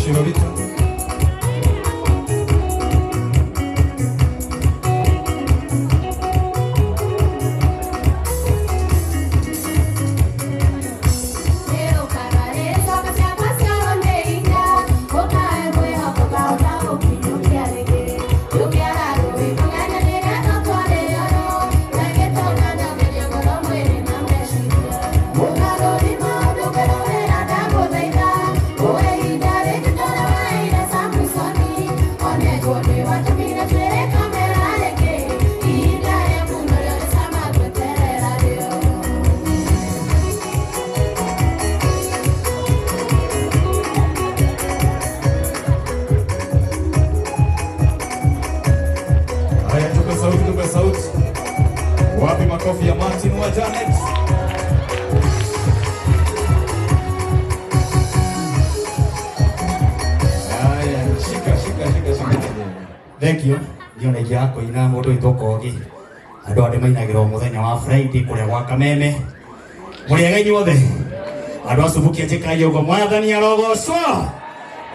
Shirorita. Haya, tupe sauti, tupe sauti. Wapi makofi ya Martin wa Janet? Haya, shika shika shika shika. Thank you. Ndio naingia kũina mũndũ witũ Kogi. Andũ aya ndĩmainagĩra o mũthenya wa Friday kũrĩa gwa Kameme. Mũrĩega inyuothe. Andũ a Subukia njĩkai ũguo mwathani arogocwo.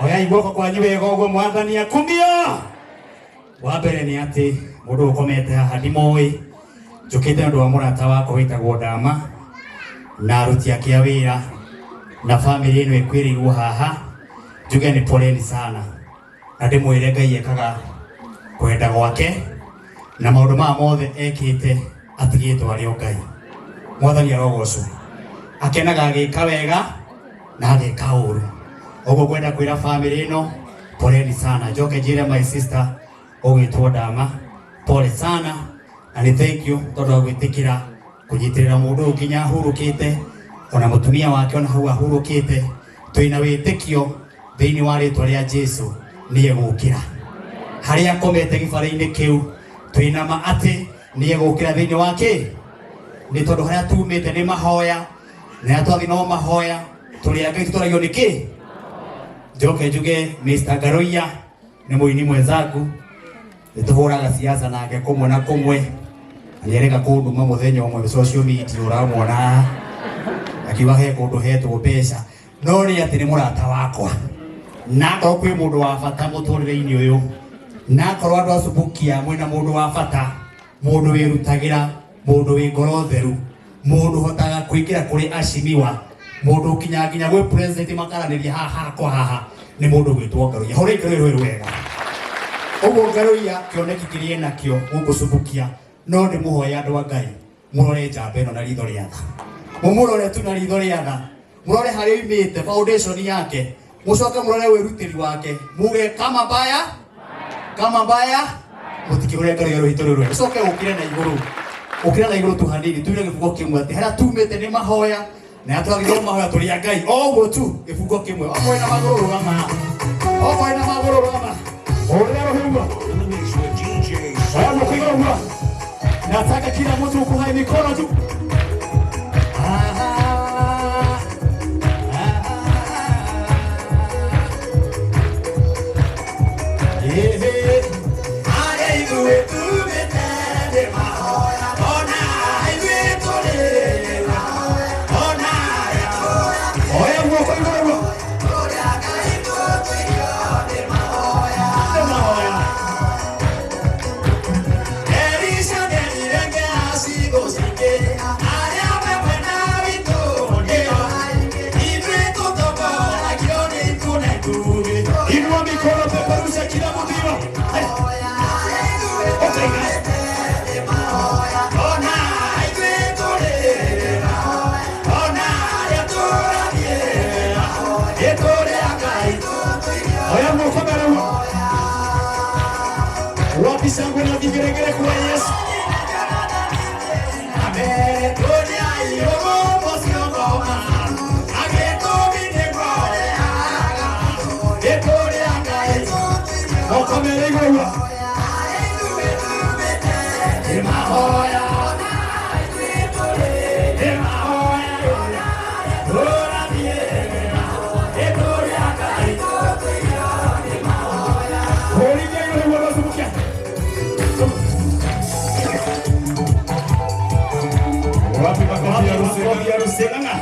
Oyai guoko kwanyu wega ũguo mwathani akumio. Wa mbere nĩ atĩ mũndũ ũkomete haha ndimũĩ. Njũkĩte nĩ ũndũ wa mũrata wakwa wĩtagwo Ndama na aruti ake a wĩra na bamĩrĩ ĩno ĩkwĩrĩirwo haha. Njuge nĩ poleni sana na ndĩmwĩre Ngai ekaga kwenda gwake na maũndũ maya mothe ekĩte atigĩtwo arĩ o Ngai. Mwathani arogocwo. Akenaga agĩka wega na agĩka ũru. Ũguo ngwenda kwĩra bamĩrĩ ĩno poleni sana. Njoke njĩre my sister ũgwĩtwo Ndama pole sana na nĩ thank you tondũ wa gwĩtĩkĩra kũnyitĩrĩra mũndũ ũyũ nginya ahurũkĩte ona mũtumia wake ona hau ahurũkĩte twĩna wĩtĩkio thĩinĩ wa rĩtwa rĩa Jesu nĩ egũkĩra harĩa akomete gĩbarĩ-inĩ kĩu twĩna ma atĩ nĩ egũkĩra thĩinĩ wa kĩ nĩ tondũ harĩa tumĩte nĩ mahoya na harĩa twathiĩ no mahoya tũrĩ a Ngai tũtoragio nĩ kĩ njoke njuge Mr. Ngaruiya nĩ mũini mwenzangu nĩ tũhũraga siasa nake kũmwe na kũmwe na nĩ erĩga kũnduma mũthenya ũmwe social media ũramuona haha akiuga he kũndũ hetwo mbeca no nĩ atĩ nĩ mũrata wakwa na akorwo kwĩ mũndũ wa bata mũtũrĩre-inĩ ũyũ na akorwo andũ a Subukia mwĩna mũndũ wa bata mũndũ wĩrutagĩra mũndũ wĩ ngoro theru mũndũ ũhotaga kũingĩra kũrĩ acimiwa mũndũ ũkinyaga nginya gwĩ president makaranĩria haha hakwa haha nĩ mũndũ ũgwĩtwo Ngaruiya hũrai Ngaruiya rũĩ rwega ũguo Ngaruiya kĩoneki kĩrĩa enakĩo gũkũ Subukia no ndĩmũhoe andũ a Ngai mũrore njamba ĩno na ritho rĩa tha mũmũrore tu na ritho rĩa tha mũrore harĩa oimĩte foundation yake mũcoke mũrore wĩrutĩri wake muge kama mbaya kama mbaya mũtikĩhũre Ngaruiya rũhito rũrũ rwega ũcoke ũkĩre na igũrũ ũkĩre na igũrũ tu hanini tuire gĩbungo kĩmwe atĩ harĩa tumĩte nĩ mahoya na harĩa twathiĩ no mahoya tũrĩ a Ngai o ũguo tu gĩbungo kĩmwe okorwo na magũrũ rũgama okorwo na magũrũ rũgama ũrĩa rũhumo In the mix with DJ Oya moko igũrũ guo. Nataka kila mtu ukuhae mikono juu. Aha. Aha. Ehe. Arĩa ithuĩ tumĩte nĩ mahoya, ona ithuĩ tũrĩ nĩ mahoya, ona arĩa Oya guoko igũrũ guo. Nĩ mahoya. Inua mikono, peperusha kila mtu hivyo. Haya. Okay, guys. Oya moko mbele huo. Wapi shangwe na vigeregere kwa Yesu? Mokomere igũrũ. Nĩ mahoya. Nĩ mahoya. Tũrathiĩ. Nĩ tũrĩ a Ngai. Hũrithia igũrũ guo gũcumũkia. Wapi makofi ya Wapi makofi Rusenga? ya Rusenga?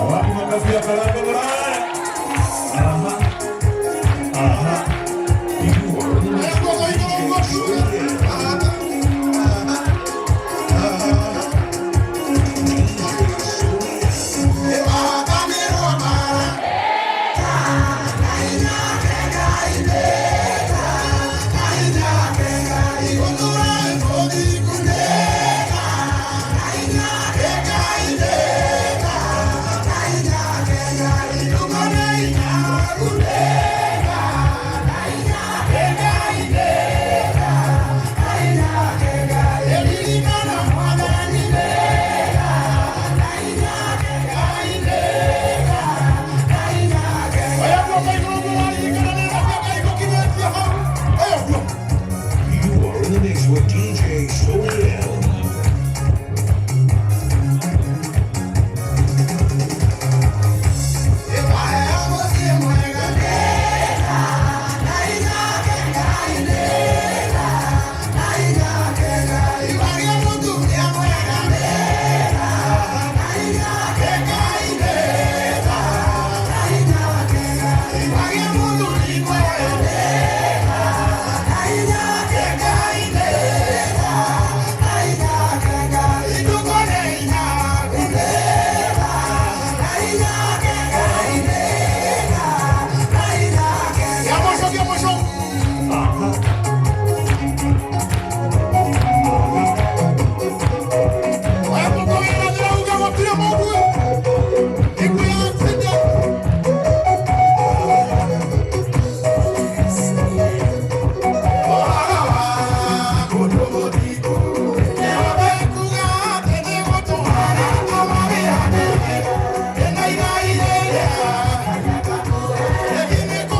Wapi makofi ya Karango Muraya? Aha. Aha. You are in the mix with DJ Shorty L. DJ Shorty L. You are in the mix with DJ Shorty L.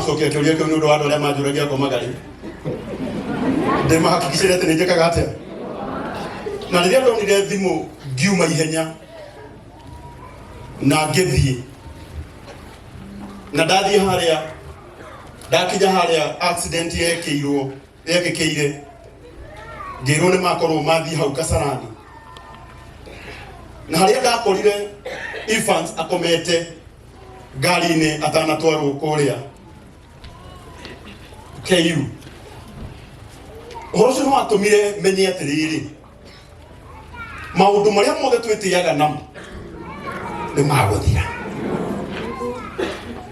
Cokia kä å ria kä u nä å ndå wa andå arä a manjå ngomaga rä ndä mahakikicä atä nä njä kaga atä na rä rä a ndonire thimå ngiuma ihenya na ngä thiä na ndathiä harä a ndakinya harä a accident yekä irwo yekä kä ire ngä rwo nä makorwo mathiä hau Kasarani na harä a ndakorire Evans akomete ngari-inä atanatwarwo kå rä a KU ũhoro ũcio nĩ watũmire menye atĩrĩrĩ maũndũ marĩa mothe twĩtĩaga namo nĩ magũthira.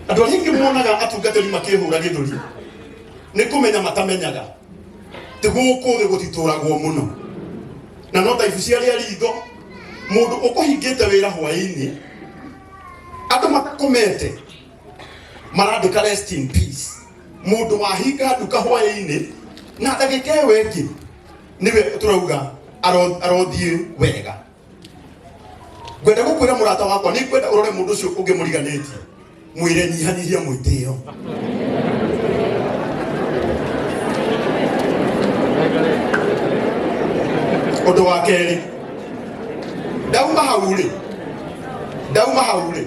Andũ arĩa aingĩ monaga atungatĩri makĩhũra gĩthũri nĩ kũmenya matamenyaga tĩ gũkũ thĩ gũtitũragwo mũno na no ta ibu cia rĩa ritho mũndũ ũkũhingĩte wĩra hwaĩ-inĩ andũ matakomete marandĩka rest in peace mundu wahinga nduka hwaĩ-inĩ na ndagĩka ĩyo ĩngĩ nĩwe tũrauga arothiĩ wega. Ngwenda gũkwĩra mũrata wakwa nĩ ngwenda ũrore mũndũ ũcio ũngĩ mũriganĩtie mwĩre nyihanyihia mwĩtĩo. Ũndũ wa kerĩ, ndauma hau rĩ, ndauma hau rĩ,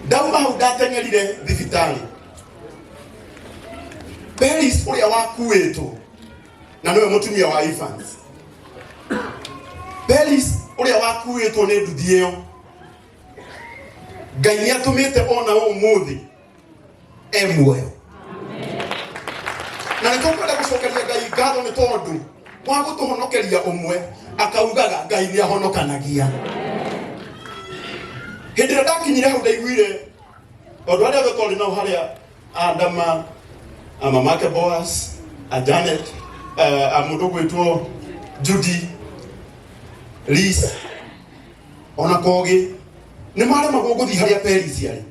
ndauma hau ndateng'erire thibitarĩ Peris ũrĩa wakuĩtwo na nĩwe mũtumia wa Evans. Peris ũrĩa wakuĩtwo nĩ nduthi ĩyo Ngai nĩ atũmĩte ona ũmũthĩ e muoyo na nĩ tũkwenda gũcokeria Ngai ngatho nĩ tondũ wa gũtũhonokeria ũmwe akaugaga Ngai nĩ ahonokanagia. Hĩndĩ ĩrĩa ndakinyire hau ndaiguire tondũ arĩa othe twarĩ nao harĩa Adama a mamake Boaz, a Janet, a mũndũ ũgwĩtwo Judy, Liz, ona Kogi nĩ maremagwo gũthiĩ harĩa Peris arĩ.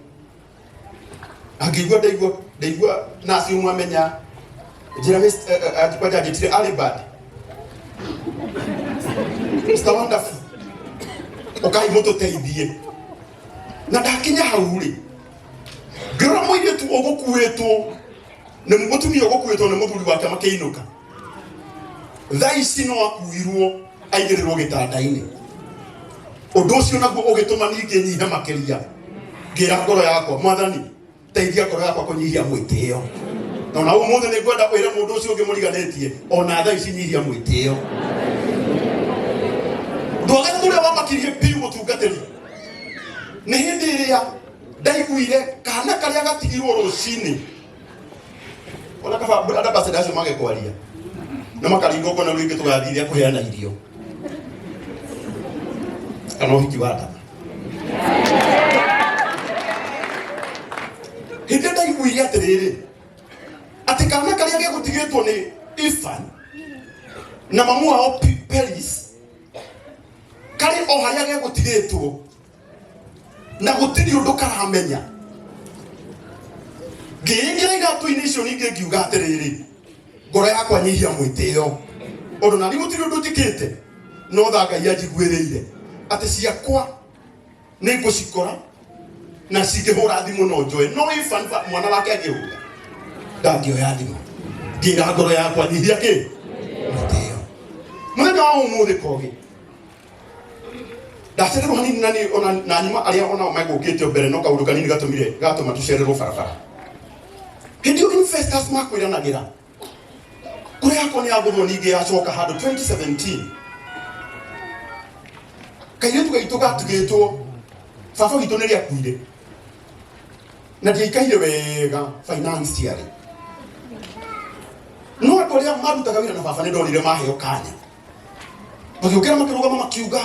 Angĩigua ndaigua ndaigua naci ũmwe amenya njĩra kwanja anjĩtire Alibad Mr. Wonderful ũkai mũtũteithie na ndakinya hau rĩ ngĩrora mũirĩtu ũgũkuĩtwo nĩ mũtumia ũgũkuĩtwo nĩ mũthuri wake makĩinũka thaa ici no akuirwo aigĩrĩrwo gĩtanda-inĩ. Ũndũ ũcio naguo ũgĩtũma ningĩ nyihe makĩria. Ngĩra ngoro yakwa, Mwathani, teithia ngoro yakwa kũnyihia mwĩtĩo. Na ona ũmũthĩ nĩ ngwenda wĩre mũndũ ũcio ũngĩ mũriganĩtie, ona thaa ici nyihia mwĩtĩo. Ũndũ wa gatatũ ũrĩa wamakirie biũ mũtungatĩri nĩ hĩndĩ ĩrĩa ndaiguire kana karĩa gatigirwo rũcinĩ ona kaba ambassador acio mage kwaria na makaringa ũkona rĩngĩ tũgathiĩ kũheana irio kana ũhiki wa ndama. Hĩndĩ ndaiguire atĩrĩrĩ atĩ kana karĩa gegũtigĩtwo nĩ Ifan na mamu wao Peris karĩ o harĩa gegũtigĩtwo na gũtirĩ ũndũ karamenya. Ngĩingĩra iratũ-inĩ icio ningĩ ngiuga atĩrĩrĩ, ngoro yakwa nyihia mwĩtĩo ũndũ nani gũtirĩ ũndũ njĩkĩte no tha Ngai anjiguĩrĩire atĩ ciakwa nĩ ngũcikora na cingĩhũra thimũ no njoe, no Ifan mwana wake angĩhũra ndangĩoya thimũ. Ngĩra ngoro yakwa nyihia kĩ mwĩtĩo. Mũthenya wa ũmũthĩ kogi ndacererwo hanini na ni ona na nyuma aria ona megũkĩte mbere no kaũndũ kanini gatũmire gatũma tũcererwo barabara. Hĩndĩ ĩyo investors makwĩranagĩra kũrĩa yakwa nĩ yagũthwo ningĩ yacoka handũ 2017 kairĩtu gaitũ gatigĩtwo baba witũ nĩ rĩakuire na ndiaikaire wega financially, no andũ arĩa marutaga wĩra na baba nĩ ndonire maheo kanya magĩũkĩra makĩrũgama makiuga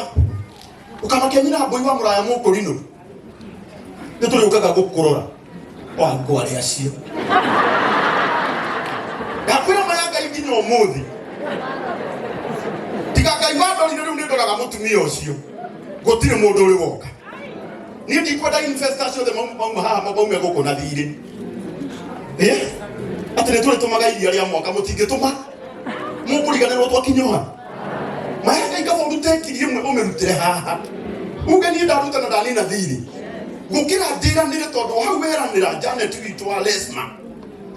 ũkamakia nyina mbũi wa mũraya mũkũrinũ nĩ tũrĩũkaga gũkũrora wangwarĩ acio. Ndakwĩra maya Ngai nginya ũmũthĩ tiga Ngai wandorire rĩu nĩ ndoraga mũtumia ũcio gũtirĩ mũndũ ũrĩ woka. Niĩ ndikwenda investors othe mauma haha maume gũkũ na thirĩ atĩ nĩ tũrĩtũmaga iria rĩa mwaka mũtingĩtũma mũkũriganĩrwo twakinyoha maya Ngai kaba ũrute ngiri ĩmwe ũmĩrutĩre haha uge niĩ ndaruta na ndanina thirĩ gũkĩra ndĩranĩre tondũ hau weranĩra Janet witũ wa Lesma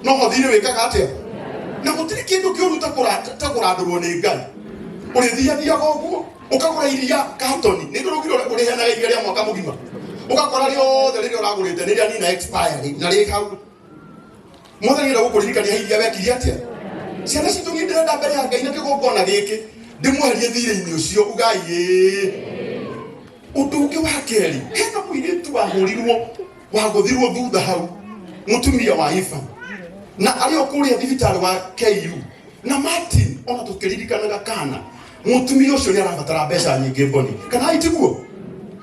no ho thirĩ wĩkaga atĩa na gũtirĩ kĩndũ kĩũru ta kũrandũrwo nĩ Ngai. Ũrĩthiathiaga ũguo ũkagũra iria katoni nĩ ndũrũgire ũrĩa ũrĩheanaga iria rĩa mwaka mũgima ũgakora rĩothe rĩrĩa ũragũrĩte nĩ rĩa nina expiry na rĩ hau. Mwathani enda gũkũririkania iria wekire atĩa. Ciana citũ niĩ ndĩrenda mbere ya Ngai na kĩgongona gĩkĩ ndĩmweherie thirĩ-inĩ ũcio ugai ĩĩ. Ũndũ ũngĩ wa kerĩ, hena mũirĩtu wahũrirwo wagũthirwo thutha hau mũtumia wa Ivan na arĩ o kũrĩa thibitarĩ wa KU na Martin ona tũkĩririkanaga kana mũtumia ũcio nĩ arabatara mbeca nyingĩ mboni kana itiguo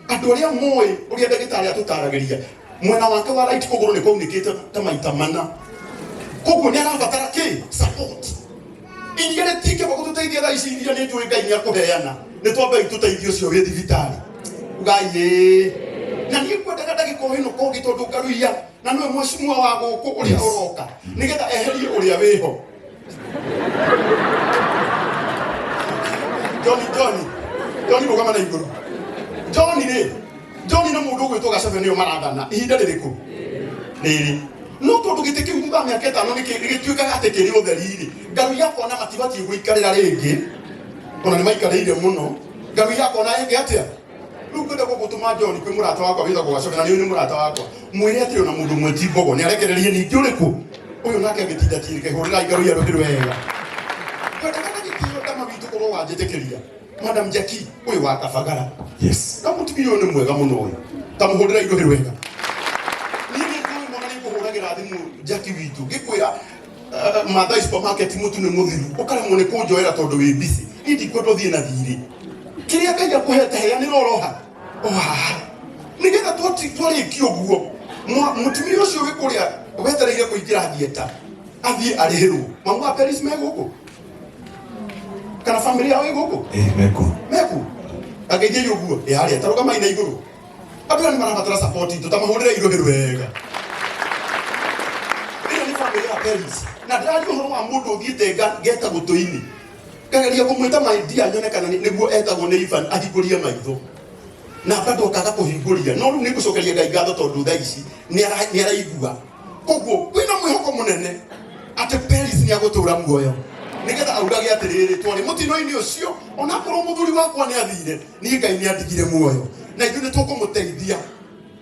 andũ arĩa moĩ ũrĩa ndagĩtarĩ atũtaragĩria mwena wake wa right kũgũrũ nĩ kwaunĩkĩte ta maita mana koguo nĩ arabatara kĩ support iria rĩtingĩhota gũtũteithia thaa ici iria nĩ njũĩ Ngai nĩ akũheana nĩ twambei tũteithie ũcio wĩ thibitarĩ ugai ĩĩ. Na niĩ ngwendaga ndagĩka o ĩno kũngĩ tondũ ngaruia na nĩwe mheshimiwa wa gũkũ ũrĩa ũroka nĩgetha eherie ũrĩa wĩho. Johnny, Johnny, Johnny rũgama na igũrũ. Johnny rĩ, Johnny na mũndũ ũgwĩtwo Gacabe nĩo marathana ihinda rĩrĩkũ rĩrĩ no tondũ gĩtĩ kĩu thutha wa mĩaka ĩtano nĩ gĩtuĩkaga atĩ kĩrĩ ũtheri-rĩ Ngarui akona matibatiĩ gũikarĩra rĩngĩ ona nĩ maikarĩire mũno. Ngarui akona ĩngĩ atĩa rĩu ngwenda gũgũtũma John kwĩ mũrata wakwa wĩtagwo Gacobe na nĩ ũyũ nĩ mũrata wakwa mwĩre atĩ ona mũndũ ũmwe ti mbogo nĩ arekererie ningĩ ũrĩkũ ũyũ nake agĩtinda tirike hũrĩra Ngarui arũhĩ wega kwendaga na gĩtĩo ndama witũ korwo wanjĩtĩkĩria Madam Jackie ũyũ wa Kabagara. Yes. Na mũtumia ũyũ nĩ mwega mũno ũyũ tamũhũrĩra indo wega niĩ nĩ ngũĩ mwana nĩ ngũhũragĩra thimũ Jackie witũ ngĩkwĩra Mathai supermarket mũtu nĩ mũthiru ũkaremwo nĩ kũnjoera tondũ wĩ busy niĩ ndikwenda ũthiĩ na thirĩ kĩrĩa Ngai akũhete heanĩra oroha o haha nĩgetha twarĩkia ũguo mũtumia ũcio wĩ kũrĩa wetereire kũingĩra theatre athiĩ arĩhĩrwo mamu wa Paris me gũkũ kana family yao ĩ gũkũ Meku. Meku angeithia ũguo ĩ harĩa tarũgamai na igũrũ andũ aya nĩ marabatara support itũ tamahũrĩre irũhĩ wega ĩno nĩ family ya Paris na ndĩraria ũhoro wa mũndũ ũthiĩte ngeta gũtũ-inĩ ngageria kũmwĩta my dear nyone kana nĩguo etagwo nĩ Ivan ahingũrie maitho na bado akaga kũhingũria no rĩu nĩ ngũcokeria Ngai ngatho tondũ thaa ici nĩ araigua koguo kwĩna mwĩhoko mũnene atĩ Paris nĩ agũtũra muoyo nĩgetha augage atĩrĩrĩ twarĩ mũtino-inĩ ũcio onakorwo mũthuri wakwa nĩ athire niĩ Ngai nĩ andigire muoyo. Na ithuĩ nĩ tũkũmũteithia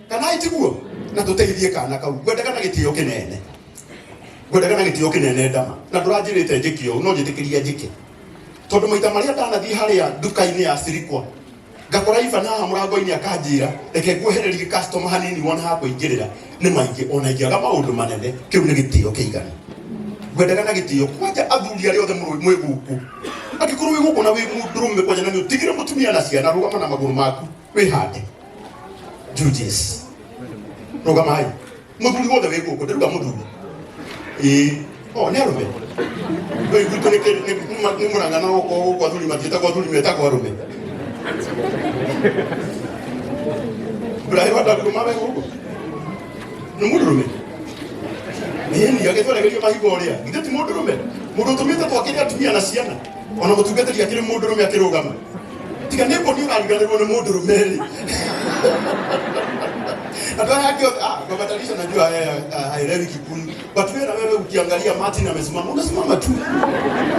kana itiguo na tũteithie kana kau. Ngwendaga na gĩtĩo kĩnene, ngwendaga na gĩtĩo kĩnene ndama, na ndũranjĩrĩte njĩke ũũ, no njĩtĩkĩria njĩke, tondũ maita marĩa ndanathiĩ harĩa nduka-inĩ ya Sirikwa ngakora Ivan haha mũrango-inĩ akanjĩra reke nguohererie customer hanini wone ha kũingĩrĩra, nĩ maingĩ ona ingĩaga maũndũ manene. Kĩu nĩ gĩtĩo kĩiganu. Ngwendaga na gĩtĩo kwanja athuri arĩa othe mwĩ gũkũ. Angĩkorwo wĩ gũkũ na wĩ mũndũrũme kwanja na nĩ ũtigire mũtumia na ciana, rũgama na magũrũ maku wĩhande. Judges, rũgamai. Mũthuri wothe wĩ gũkũ, ndĩruga mũthuri ĩĩ, o nĩ arũme. Rĩu gwitũ nĩ mũrang'ana gũkũ gũkũ, athuri matiĩtagwo athuri, metagwo arũme. Ndũrahĩrwo ndagũrũma we gũkũ nĩ mũndũrũme ĩni agĩtwaregeria mahiga ũrĩa githĩ ti mũndũrũme, mũndũ ũtũmĩte twakĩrĩ atumia na ciana, ona mũtungatĩri akĩrĩ mũndũrũme akĩrũgama. Tiga nĩ mboni ũrariganĩrwo nĩ mũndũrũme rĩ, andũ aya angĩ othe, ah, Baba Talisha najua yeye haelewi Kikuyu, but wewe na wewe ukiangalia Martin amesimama, unasimama tu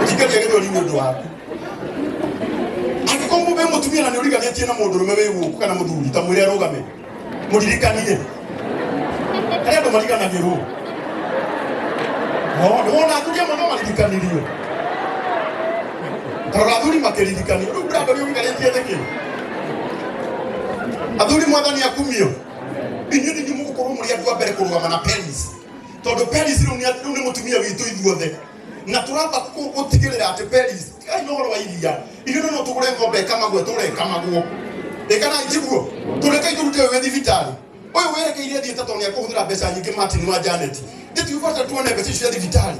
ukiangalia gĩthweri nĩ ũndũ waku. Angĩkorwo wĩ mũtumia na nĩ ũriganĩtie na mũndũrũme wĩ gũkũ kana mũthuri, ta mwĩre arũgame, mũririkanie harĩa andũ mariganagĩrwo. No nĩ wona athuri amwe no maririkanirio, tarora athuri makĩririkanio. Rĩu Brandon ũriganĩtie nĩkĩ? Athuri, mwathani akumio. Inyuĩ nĩ inyuĩ mũgũkorwo mũrĩ andũ a mbere kũrũgama na Peris, tondũ Peris rĩu nĩ mũtumia witũ ithuothe, na tũramba gũtigĩrĩra atĩ Peris tigai na ũhoro wa iria. Ithuĩ no tũgũre ng'ombe ĩkamagwo, ĩtũre ĩkamagwo, ĩkana itiguo tũreke tũrute ũyũ wĩ thibitarĩ ũyũ werekeire thiĩta, tondũ nĩ akũhũthĩra mbeca nyingĩ. Martin wa Janet, ndĩtigũbata tuone mbeca icio cia thibitarĩ,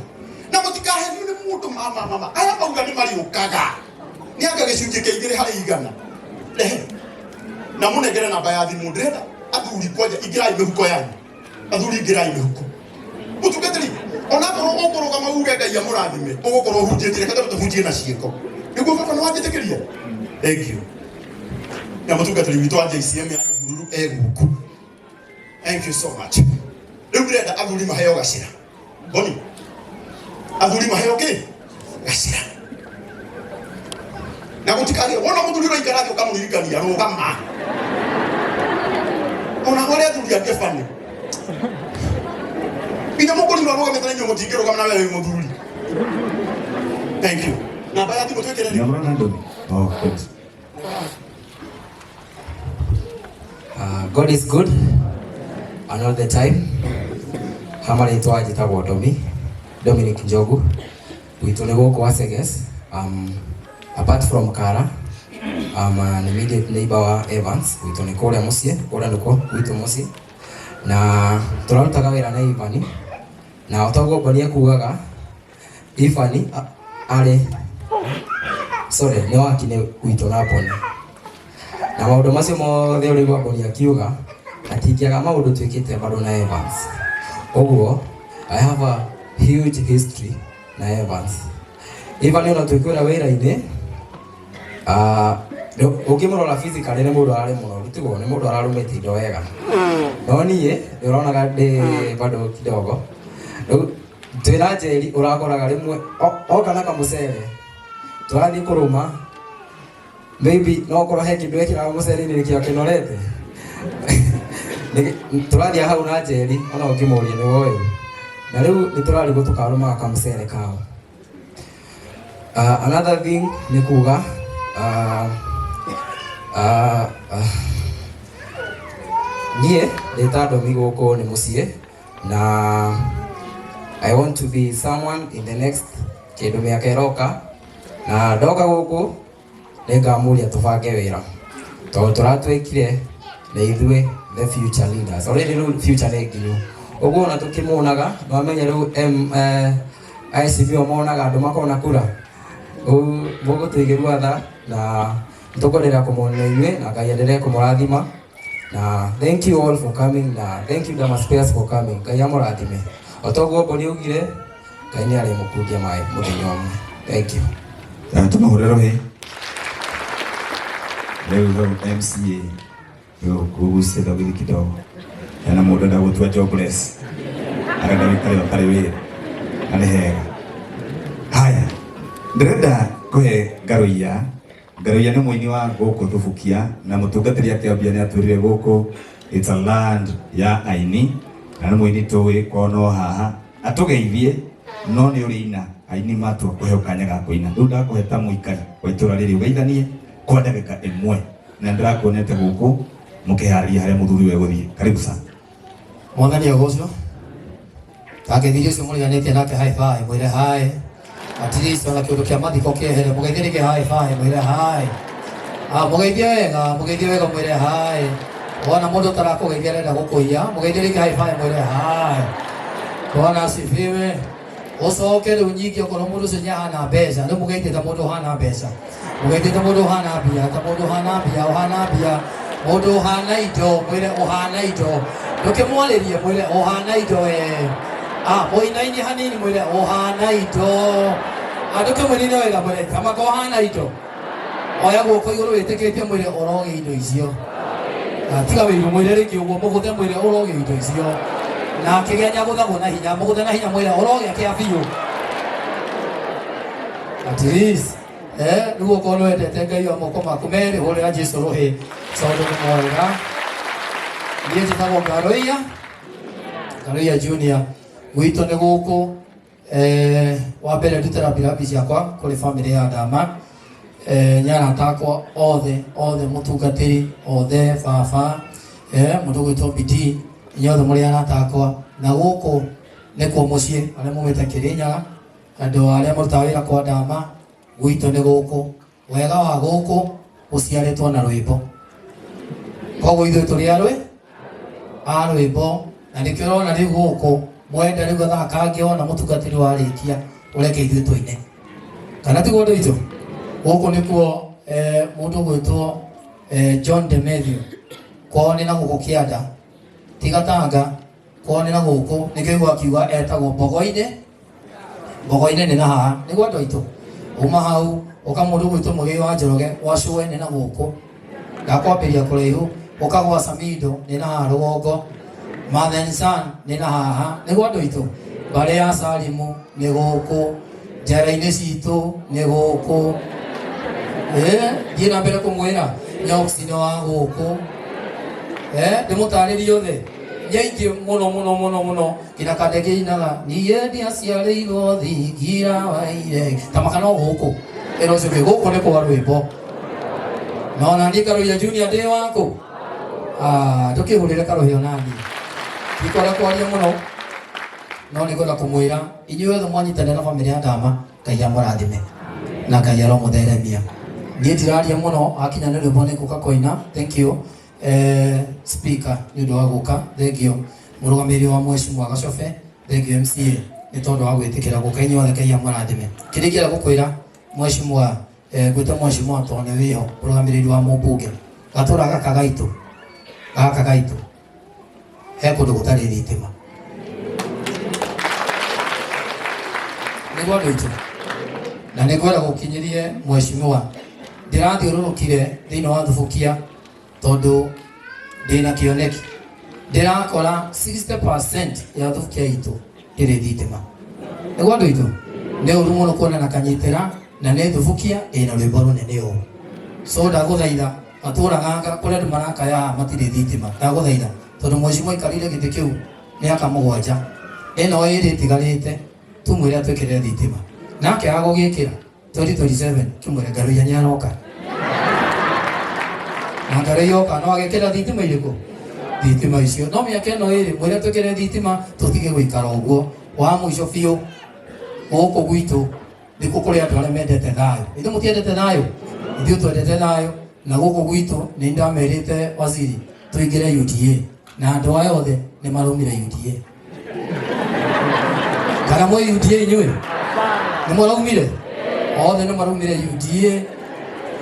na mũtikaherio nĩ mũndũ. Mama mama aya mauga nĩ marĩũkaga, nĩ anga gĩcunjĩ kĩa 2 harĩ 100. Rehe na mũnengere namba ya thimũ. Ndĩrenda athuri kwanja, ingĩrai mĩhuko yanyu. Athuri, ingĩrai mĩhuko. Mũtungatĩri, onakorwo ũkũrũgama uge Ngai amũrathime, ũgũkorwo ũhunjĩtie. Reke tũhunjie na ciĩko nĩguo. Baba, nĩ wanjĩtĩkĩria? Thank you. Na mũtungatĩri witũ wa JCM ya Nyahururu e gũkũ, thank you so much. Rĩu ndĩrenda athuri maheo gacĩra. Boni, athuri maheo kĩ gacĩra, na gũtikagĩe wona mũthuri ũraikara thĩ ũkamũririkania rũgama. Ona harĩa athuri angĩ bani nginya mũkũrirwo arũgamĩte na inyuĩ mũtingĩrũgama na wewe wĩ mũthuri. Thank you. Namba ya thimũ twĩkĩre. Nĩũrona ndũmi? Oh, good. God is good and all the time. Hama rĩtwa njĩtagwo Domi, Dominic Njogu. Gwitũ nĩ gũkũ Waseges. Apart from Kara, I'm an immediate neighbor wa Evans. Gwitũ nĩ kũrĩa mũciĩ, kũrĩa nĩkuo gwitũ mũciĩ. Na tũrarutaga wĩra na Ivani. Na o toguo Boni ekugaga, Ivani arĩ, sorry, nĩ waki nĩ gwitũ na Boni. Na maũndũ macio mothe ũrĩigua Boni akiuga, atingĩaga maũndũ twĩkĩte bado na Evans. Ũguo I have a huge history na Evans. Ivan ona twĩkwĩra wĩra-inĩ, ah, ũngĩmũrora physically nĩ mũndũ ararĩ mũnoru, tiguo? Nĩ mũndũ ararũmĩte indo wega, no niĩ ndĩronaga ndĩ bado kidogo. Rĩu twĩna Njeri, ũrakoraga rĩmwe oka na kamũcere tũrathiĩ kũrũma, maybe no korwo he kĩndũ ekĩraga mũcere-inĩ nĩkĩo kĩnorete. Tũrathiĩ hau na Njeri, ona ũngĩmũria nĩ woĩ, na rĩu nĩ tũrarigwo tũkarũmaga kamũcere kao. Another thing nĩ kuga niĩ ndĩ ta Ndomi, gũkũ nĩ mũciĩ, na I want to be someone in the next kĩndũ mĩaka ĩroka, na ndoka gũkũ nĩ ngamũria tũbange wĩra, tondũ tũratwĩkire nĩ ithuĩ the future leaders already. Rĩu future nĩ nginyu ũguo, ona tũkĩmuonaga nwamenye rĩu ICB monaga andũ makona kura. Rĩu mũgũtũigĩrwo tha na tũkwenderea kũmona inyuĩ, na Ngai endelee kũmũrathima. Na thank you all for coming, na thank you Dama Spares for coming. Ngai amũrathime. O toguo Mboni augire, Ngai nĩ arĩmũkundia maĩ mũthenya ũmwe. Thank you. Na tũmahũre rũhĩ. Rĩu hau MCA rĩu kũgucia thauti kidogo, hena mũndũ enda gũtua jobless, arenda wĩkare ũtarĩ wĩra, na nĩ hega. Haya, ndĩrenda kũhe Ngaruiya. Ngaruiya nĩ mũini wa gũkũ Thubukia na mũtungatĩri akĩambia nĩ atwĩrire gũkũ it's a land ya aini na nĩ mũini tũĩ kwao no haha atũgeithie no nĩ ũrĩ ina aini matua kũheo kanya ga kũina rĩu ndakũhe ta mũikari wa itũra rĩrĩ ũgeithanie kwa ndagĩka ĩmwe na ndĩrakuonete gũkũ mũkĩharĩria harĩa mũthuri we gũthiĩ karibu sana. Mwathani agocwo. Tangeithirie ũcio mũriganĩtie nake high five, mwĩre hi. At least ona kĩũndũ kĩa mathiko kĩehere, mũgeithie rĩngĩ high five, mwĩre hi. Ah, mũgeithie wega, mũgeithie wega mwĩre hi. Wona mũndũ ũtarakũgeithia arenda gũkũiya, mũgeithie rĩngĩ high five, mwĩre hi. Bwana asifiwe. Ucoke rĩu nyingĩ okorwo mũndũ ũcio nĩahana mbeca, rĩu mũgeithie ta mũndũ ũhana mbeca, mũgeithie ta mũndũ ũhana mbia, ta mũndũ ũhana mbia, ũhana mbia, mũndũ ũhana indo, mwĩre ũhana indo, ndũkĩmwarĩrie mwĩre ũhana indo ee. Ah, mũinainie hanini mwĩre ũhana indo. Ah, ndũkĩmũinainie wega mwĩre tamaka ũhana indo. Oya guoko igũrũ wĩtĩkĩtie mwĩre ũrogĩa indo icio. Ah, tiga wĩiru mwĩre rĩngĩ ũguo mũgũthe mwĩre ũrogĩa indo icio. Na akĩgĩa nĩagũthagwo na hinya, mũgũthe na hinya mwĩre ũrogĩa kĩa biũ. At least rĩu okorwo nĩ wendete Ngai wa moko maku merĩ hũrĩra Jesu rũhĩ tondũ nĩ mwega. Niĩ njĩtagwo Ngaruiya, Ngaruiya Junior, gwitũ nĩ gũkũ. Wa mbere ndute rambirambi ciakwa kũrĩ bamĩrĩ ya Ndama, nĩ arata akwa othe othe, mũtungatĩri othe, baba, mũndũ ũgwĩtwo Bidii, inyuothe mũrĩ arata akwa. Na gũkũ nĩkuo mũciĩ, arĩa mumĩte Kĩrĩnyaga, andũ arĩa marutaga wĩra kwa Ndama, gwitũ nĩ gũkũ. Wega wa gũkũ ũciarĩtwo na rwĩmbo, koguo ithuĩ tũrĩ arwe a rwĩmbo, na nĩkĩo ũrona rĩu gũkũ mwenda rĩu gathaa kangĩ ona mũtungatĩri warĩkia ũreke ithuĩ tũine, kana tiguo andũ aitũ? Gũkũ nĩkuo mũndũ ũgwĩtwo John de Matthew, kwao nĩ na gũkũ kĩanda, ti Gatanga, kwao nĩ na gũkũ, nĩkĩo igua akiuga etagwo Mbogo-inĩ, Mbogo-inĩ nĩ na haha, nĩguo andũ aitũ. Uma hau ũka mũndũ ũgwĩtwo Mũgĩi wa Njoroge gwa Cũe nĩ na gũkũ, ndakwambĩria kũraihu, ũka gwa Samindo nĩ na haha rũgongo, Mathen San nĩ na haha, nĩguo andũ aitũ. Mbarĩ ya Salimu nĩ gũkũ, njera-inĩ citũ nĩ gũkũ. Thiĩ na mbere kũmwĩra Nyoksi nĩ wa gũkũ. Ndĩmũtarĩrie othe nyaingĩ mũno mũno mũno mũno nginya kandege inaga niĩ ndiaciarĩirwo thingira wa iregi tamaka no gũkũ ĩno ũcio ũngĩ gũkũ nĩ kwa rwĩmbo na ona niĩ Karuiya Junior ndĩ waku. Ah, ndũkĩhũrĩre karũhĩ ona niĩ ndikwenda kwaria mũno no nĩ ngwenda kũmwĩra inyuĩ othe mwanyitanĩra na bamĩrĩ ya Ndama, Ngai amũrathime na Ngai aromũtheremia. Niĩ ndiraria mũno, akinya nĩ rwĩmbo nĩ ngũka kũina. Thank you speaker nĩ ũndũ wa gũka, thank you mũrũgamĩrĩri wa mheshimiwa Gacobe, thank you MCA nĩ tondũ wa gwĩtĩkĩra gũka. Inyuĩ othe Ngai amũrathime. Kĩrĩa ingĩenda gũkwĩra mheshimiwa, ngwĩte mheshimiwa tondũ nĩ wĩho mũrũgamĩrĩri wa mũmbunge, gatũra gaka gaitũ, gaka gaitũ he kũndũ gũtarĩ thitima, nĩguo andũ aitũ, na nĩ ngwenda gũkinyĩrie mheshimiwa, ndĩrathiũrũrũkire thĩinĩ wa Thubukia tondũ ndĩna kĩoneki, ndĩrakora 60% ya Thubukia itũ ndĩrĩ thitima, nĩguo andũ aitũ. Nĩ ũru mũno kuona na kanyitĩra na nĩ Thubukia ĩna rwĩmbo rũnene ũũ. So ndagũthaitha gatũra gaka kũrĩa andũ marakaya haha matirĩ thitima, ndagũthaitha tondũ mheshimiwa aikarĩire gĩtĩ kĩu mĩaka 7 ĩno ĩrĩ ĩtigarĩte, tumwĩre atwĩkĩrĩre thitima, nake agũgĩkĩra 2027 tumwĩre Ngaruiya nĩ aroka, na Ngaruiya oka no agĩkĩra thitima irĩkũ? Thitima icio no mĩaka ĩno ĩrĩ mwĩre twĩkĩre thitima tũtige gũikara ũguo. Wa mũico biũ, gũkũ gwitũ nĩkuo kũrĩ andũ arĩa mendete thayũ. Ithuĩ mũtiendete thayũ? Ithuĩ twendete thayũ, na gũkũ gwitũ nĩ ndamerĩte waziri tũingĩre UDA, na andũ aya othe nĩ marumire UDA. Kana mwĩ UDA inyuĩ? Nĩ mũraumire? Othe nĩ maraumire UDA,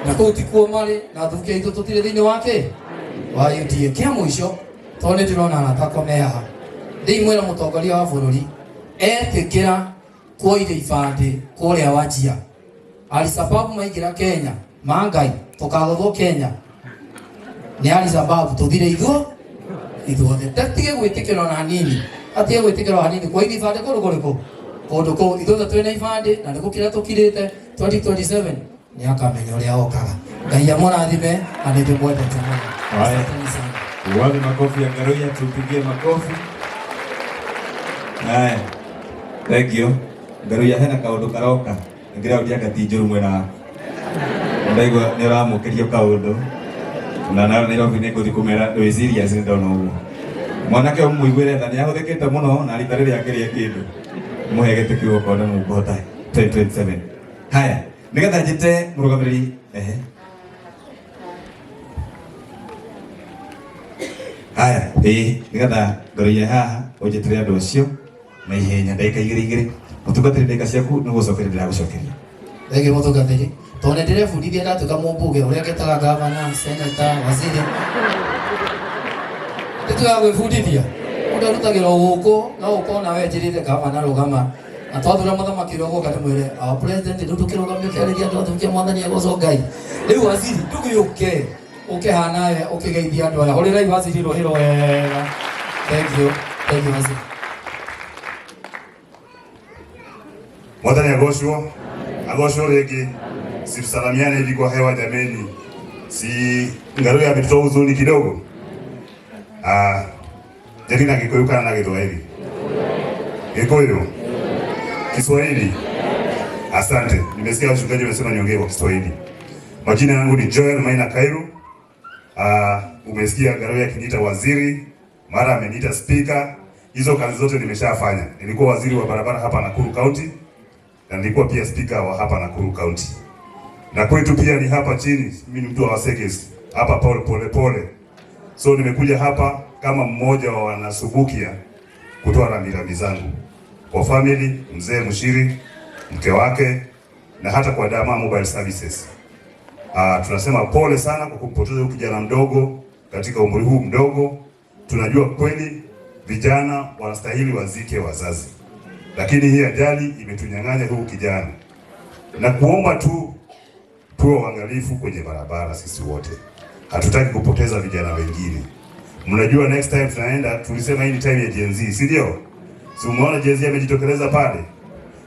na kũu tikuo marĩ, na Thubukia itũ tũtirĩ thĩinĩ wa kĩ wa UDA. Kĩa mũico, tondũ nĩ ndĩrona arata akwa me haha, ndĩimwĩra mũtongoria wa bũrũri etĩkĩra kuoire ibandĩ kũrĩa Wajir, Alisababu maingĩra Kenya, mangai tũkagũthwo Kenya nĩ Alisababu tũthire ithuo ithuothe. Ndatige gwĩtĩkĩrwo na hanini, atige gwĩtĩkĩrwo hanini kuoire ibandĩ kũndũ kũrĩkũ? Kũndũ kũu ithuothe twĩna ibandĩ na nĩ gũkira tũkirĩte 2027. Nĩ akamenya ũrĩa okaga. Ngai amũrathime na nĩ ndĩmwendete mũno. Asanteni sana. Wapi makofi ya Ngaruiya, tupigie makofi. Haya. Thank you. Ngaruiya hena kaundu karoka. Ngĩraudia ngati njũru mwena waku. Ndaigua nĩ ũramũkĩrio kaũndũ. Na na Nairobi nĩ ngũthiĩ kũmera wĩ serious nĩ ndona ũguo. Mwanake ũmũiguĩre tha nĩ ahũthĩkĩte mũno na rita rĩrĩa akĩrĩa kĩndũ. Mũhe gĩtĩ kĩu okorwo nĩ mũkũhota 2027. Haya, nĩgetha njĩte mũrũgamĩrĩri ehe. Haya, ĩĩ nĩgetha ngoroiye haha ũnjĩtĩre andũ acio na ihenya ndagĩka igĩrĩ igĩrĩ. Mũtungatĩri ndagĩka ciaku nĩ gũcokeria ndĩragũcokeria. Thengiũ mũtungatĩri. Tondũ nĩ ndĩrebundithia ndatuĩka mũmbunge ũrĩa ngetaga gavana, seneta, waziri. Nĩtuaga gwĩbundithia. Mũndũ arutagĩra o gũkũ, no ũkorwo nawe njĩrĩte gavana rũgama. Na twathura mũthamaki ũrĩa ũgũka ndĩmwĩre, our president rĩu ndũkĩrũgamie ũkĩarĩria andũ athukia mwathani agocwo Ngai. Rĩu waziri ndũgĩũke ũke haha nawe ũkĩgeithia andũ aya. Hũrĩrai waziri rũhĩ wega. Thank you. Thank you waziri. Mwathani agocwo, agocwo rĩngĩ. Situsalamiane hivi kwa hewa jameni, si Ngaruiya ametutoa huzuni kidogo. Ah, jadi na Gikuyu kana na Githwahili? Gikuyu, Kiswahili. Asante, nimesikia wachungaji wamesema niongee kwa Kiswahili. Majina yangu ni Joel Maina Kairu. Ah, umesikia Ngaruiya akiniita waziri, mara ameniita speaker. Hizo kazi zote nimeshafanya. Nilikuwa waziri wa barabara hapa Nakuru County na nilikuwa pia speaker wa hapa Nakuru County. Na kwetu pia ni hapa chini, mimi ni mtu wa Wasekes, hapa pole pole pole. So nimekuja hapa kama mmoja wa wanasubukia kutoa rambirambi zangu kwa family, mzee Mushiri, mke wake na hata kwa Dama Mobile Services. Tunasema pole sana kwa kumpoteza huyu kijana mdogo katika umri huu mdogo. Tunajua kweli vijana wanastahili wazike wazazi, lakini hii ajali imetunyang'anya huu kijana, na kuomba tu tuwe waangalifu kwenye barabara sisi wote. Hatutaki kupoteza vijana wengine. Mnajua next time tunaenda, tulisema hii ni time ya Gen Z, si ndio? Si umeona Gen Z amejitokeleza pale?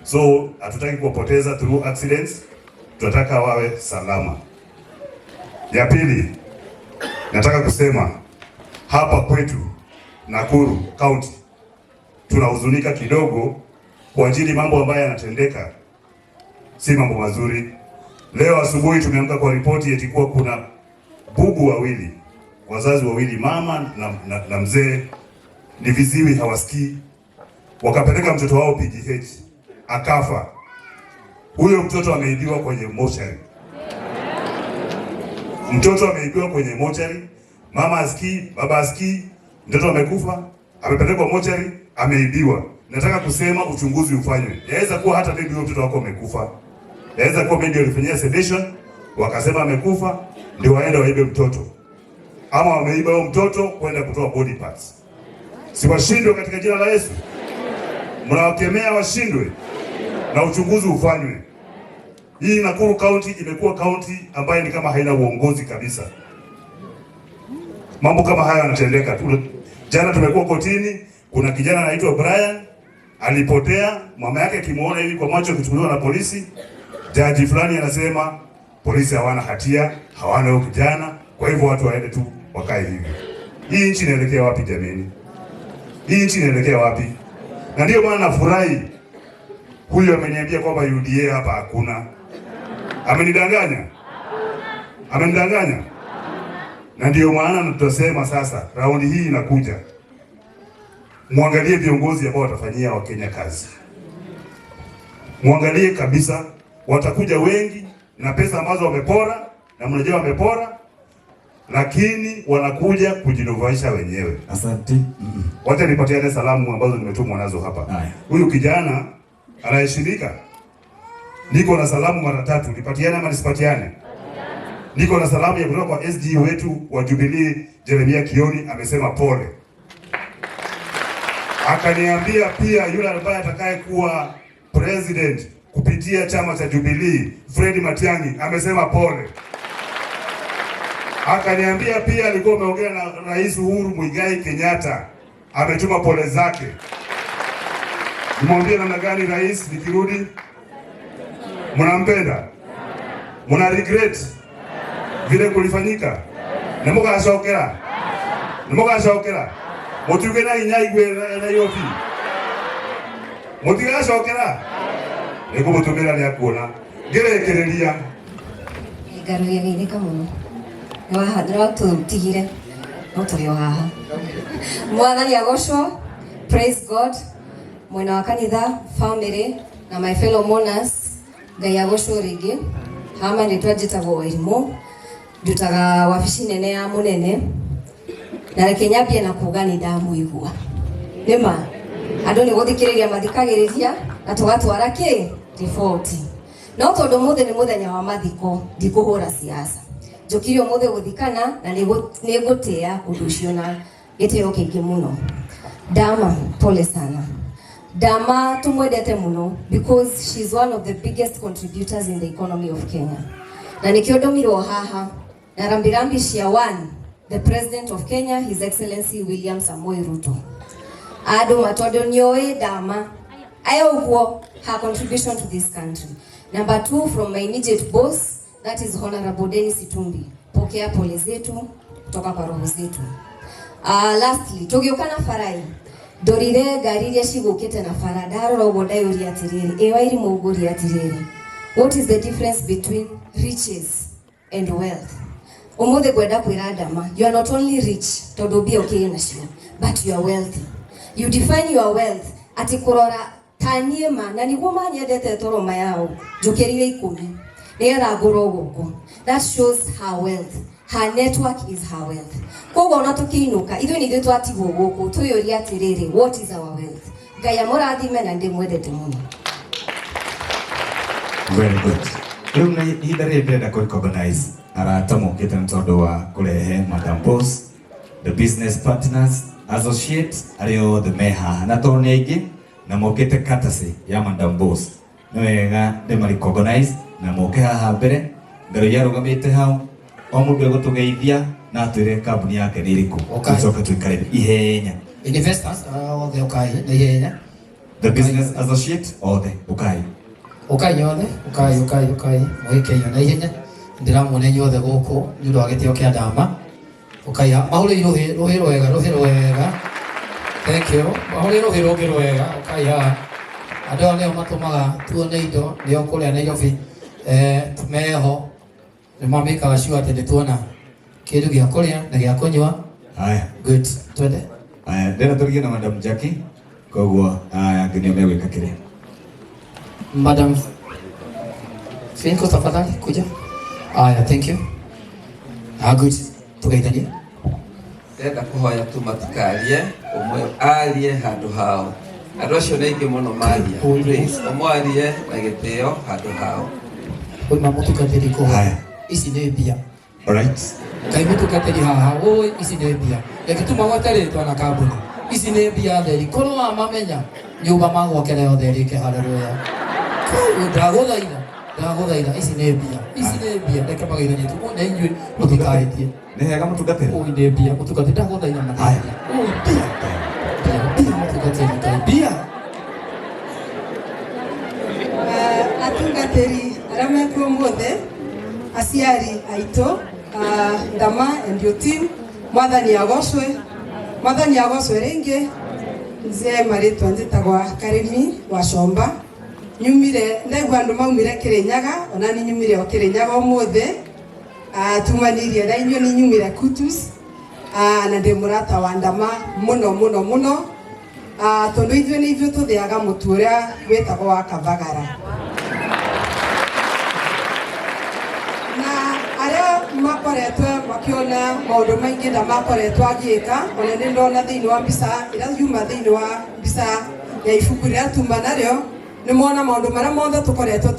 So hatutaki kuwapoteza through accidents, tunataka wawe salama. Ya pili, nataka kusema hapa kwetu Nakuru County tunahuzunika kidogo kwa ajili mambo ambayo yanatendeka si mambo mazuri. Leo asubuhi tumeamka kwa ripoti eti kuwa kuna bubu wawili, wazazi wawili, mama na mzee, ni viziwi hawasikii, wakapeleka mtoto wao PGH akafa. Huyo mtoto ameibiwa kwenye mochari. Mtoto ameibiwa kwenye mochari, mama asikii, baba asikii, mtoto amekufa, amepelekwa mochari, ameibiwa. Nataka kusema uchunguzi ufanywe. Yaweza kuwa hata maybe huyo mtoto wako amekufa. Yaweza kuwa maybe walifanyia sedation, wakasema amekufa, ndio waende waibe mtoto. Ama wameiba huyo mtoto kwenda kutoa body parts. Si washindwe katika jina la Yesu. Mnawakemea washindwe na uchunguzi ufanywe. Hii Nakuru County imekuwa county ambayo ni kama haina uongozi kabisa. Mambo kama haya yanatendeka. Jana tumekuwa kotini, kuna kijana anaitwa Brian alipotea, mama yake akimuona hivi kwa macho akichukuliwa na polisi. Jaji fulani anasema polisi hawana hatia, hawana huyo kijana, kwa hivyo watu waende tu wakae hivi. Hii nchi inaelekea wapi jameni? Hii nchi inaelekea wapi? Na ndio maana nafurahi huyu ameniambia kwamba UDA hapa hakuna. Amenidanganya? Amenidanganya? Na ndio maana tutasema sasa raundi hii inakuja, muangalie viongozi ambao watafanyia Wakenya kazi. Muangalie kabisa, watakuja wengi na pesa ambazo wamepora, na mnajua wamepora, lakini wanakuja kujinufaisha wenyewe. Asante. Wacha nipatiane salamu ambazo nimetumwa nazo hapa. Huyu kijana anaheshimika. Niko na salamu mara tatu, nipatiane ama nisipatiane? Niko na salamu ya kutoka kwa SG wetu wa Jubilee Jeremia Kioni, amesema pole. Akaniambia pia yule ambaye atakayekuwa president kupitia chama cha Jubilee Fred Matiang'i amesema pole. Akaniambia pia alikuwa ameongea na Rais Uhuru Muigai Kenyatta, ametuma pole zake. Nimwambie namna gani rais nikirudi? Mnampenda? Muna regret vile kulifanyika? Nimugacokera? Nimugacokera? Mutiuge na hinya igue Nairobi. Mutigacokera? Nĩngũmũtũmĩra nĩ akuona. Ngĩrĩkĩrĩria. Ngarugia geithĩka mũno. Nĩwatũtigire no tũrĩ o haha. Mwathani agocwo. Praise God. Mwena wa kanitha, family na my fellow mourners, Ngai agocwo rĩngĩ. Hama rĩtwa njĩtagwo Wairimu, ndutaga wabici nene ya mũnene, na reke nyambie na kuga nĩ ndamũigua. Nĩma andũ nĩ gũthikĩrĩria mathikagĩrĩria na tũgatwara kĩ riboti. No tondũ ũmũthĩ nĩ mũthenya wa mathiko, ndikũhũra siasa. Njũkire ũmũthĩ gũthikana na nĩngũtĩa ũndũ ũcio na gĩtĩo kĩingĩ mũno. Dama, pole sana. Dama tumwendete muno because she's one of the biggest contributors in the economy of Kenya. Na nikio ndomirwo haha na rambirambi cia one, the President of Kenya, His Excellency William Samoei Ruto. Andũ matondu nĩoĩ Dama aya ũguo her contribution to this country. Number 2, from my immediate boss, that is Honorable Dennis Itumbi. Pokea pole zetu kutoka kwa roho zetu. Lastly, tũgĩũka na barai ndorire ngari iria cigũkĩte na bara, ndarora ũguo ndayũria atĩrĩrĩ, ĩ Wairimu ngũria atĩrĩrĩ, what is the difference between riches and wealth? Ũmũthĩ ngwenda kwĩra Dama, you are not only rich tondũ mbia ũkĩrĩ nacio, but you are wealthy. You define your wealth atĩ kũrora ta niĩ ma, na nĩguo manyendete toro mayao, njũkĩrire 10 nĩgetha ngũrwo gũkũ. That shows her wealth. Her network is her wealth. Koguo ona tũkĩinũka, ithuĩ nĩ ithuĩ twatigwo gũkũ, twĩyũrie atĩrĩrĩ, what is our wealth? Ngai amũrathime na ndĩmwendete mũno. Very good. Rĩu na ihinda rĩrĩ ndĩrenda kũ recognize arata mokĩte nĩ tondũ wa kũrehe Madam Boss, the business partners, associates arĩa othe me haha, na tondũ nĩ aingĩ na mokĩte courtesy ya Madam Boss, nĩ wega ndĩma recognize na moke haha mbere. Ngai arũgamĩte hau, o mũndũ egũtũgeithia na atwĩre kambuni yake nĩ ĩrĩkũ. Tũcoke tũikare ihenya. Investors othe ũkai na ihenya. The business associate othe ũkai. Ũkai othe, ũkai ũkai ũkai mũgĩkeio na ihenya. Ndĩramuona inyuothe gũkũ nĩ ũndũ wa gĩtĩo kĩa Dama. Ũkai mahũrĩi rũhĩ rũhĩ rwega rũhĩ rwega. Thank you. Mahũrĩi rũhĩ rũngĩ rwega. Ũkai haha. Andũ aya nĩo matũmaga tuone indo, nĩo kũrĩa Nairobi meho nĩ mamĩkaga sure atĩ nĩtuona kĩndũ gĩa kũrĩa na gĩa kũnyua. Haya. Good. Twende. Haya, ndĩrenda tũrigie na Madam Jackie, koguo aya angĩ nĩo megwĩka kĩrĩa. Madam Finko, tafadhali kuja. Haya, thank you. Good. Tugeithanie. Ndĩrenda kũhoya tu matikarie, ũmwe arie handũ hao. Andũ acio nĩ aingĩ mũno maria. Please, ũmwe arie na gĩtĩo handũ hao. Oima mũtungatĩri kũhoya. Ici nĩ mbia. Alright. Ngai mũtungatĩri haha, oi ici nĩ mbia. Reke tu magwete rĩtwa na kambuni. Ici nĩ mbia theri. Korwo wamamenya, nyũmba magwakĩra yothe ĩrĩke. Haleluya. Koguo ndagũthaitha, ndagũthaitha, ici nĩ mbia. Ici nĩ mbia. Reke mageithanie tu na inyuĩ mũtikarĩtie. Nĩ hega mũtungatĩri? Oi nĩ mbia mũtungatĩri, ndagũthaitha ma nĩ mbia. Oi mbia. Mbia, mbia mũtungatĩri, Ngai mbia. Atungatĩri arĩa mekuo ũmũthĩ, aciari aitũ, Dama and your team, Mwathani agocwe, Mwathani agocwe rĩngĩ. Nzie marĩtwa njĩtagwa Karĩmi wa Comba. Nyumire, ndaigua andũ maumire Kĩrĩnyaga, ona ni nyumire o Kĩrĩnyaga ũmũthĩ. Tumanirie na inyuĩ, ni nyumire Kutus. Na ndĩ mũrata wa Dama mũno mũno mũno. Tondũ ithuĩ nĩ ithuĩ tũthĩaga mũtu ũrĩa wĩtagwo wa Kabagara. Na arĩa makoretwo makiona maũndũ maingĩ na makoretwo agĩka, ona nĩ ndona thĩinĩ wa mbica ĩrĩa yuma thĩinĩ wa mbica ya ibuku rĩrĩa tuma narĩo, nĩ mona maũndũ marĩa mothe tũkoretwo